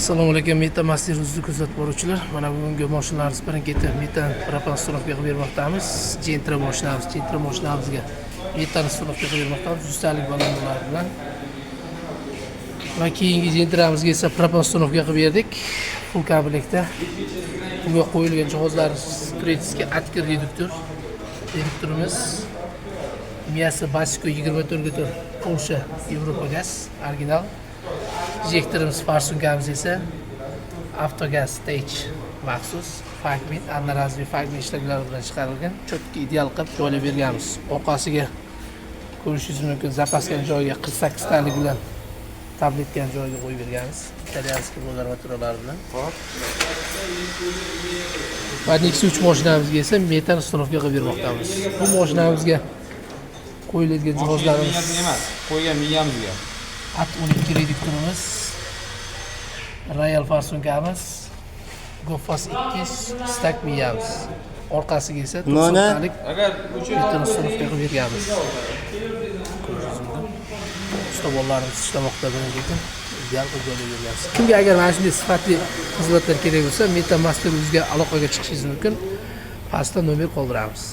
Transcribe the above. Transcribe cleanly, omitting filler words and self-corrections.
Assalomu alaykum, Meta Master Uzni kuzatib boruvchilar. Mana bugungi mashinalarimiz birin-ketin metan propan установка qilib bermoqdamiz. Gentra mashinamiz, Gentra mashinamizga metan установка qilib bermoqdamiz, 100 talik ballonlar bilan. Va keyingi Gentramizga esa propan установка qilib berdik. Full komplektda. Bunga qo'yilgan jihozlar турецкий Atkir reduktor. Reduktorimiz miyasi Basiko 24 ga 4, Polsha, Yevropa gaz, original. Injektorimiz, форсунка miz esa Avtogaz Tech maxsus Fagmin, одноразовый Fagmin ishlaklari bilan chiqarilgan. Четкий, ideal qilib joylab berganmiz. Orqasiga ko'rishingiz mumkin, запаска ni joyiga 48 talik bilan tabletkani joyiga qo'yib berganmiz. Итальянский armaturalar bilan. Va Nexia 3 mashinamizga esa metan установка qilib bermoqdamiz. Bu mashinamizga qo'yiladigan jihozlarimiz miyasiga emas, qo'ygan miyamizga. At 12 reduktorimiz, Royal форсунка miz, Gofas 200 stak miyamiz. Orqasiga esa 90 talik Agar o'sha metan установка qilib berganmiz. Ko'rishingiz mumkin. Usta bolalarimiz ishlamoqda birin-ketin. Ideal qilib joylab berganmiz. Kimga agar mana shunday sifatli xizmatlar kerak bo'lsa, Meta Master o'ziga aloqaga chiqishingiz mumkin. Pastda nomer qoldiramiz.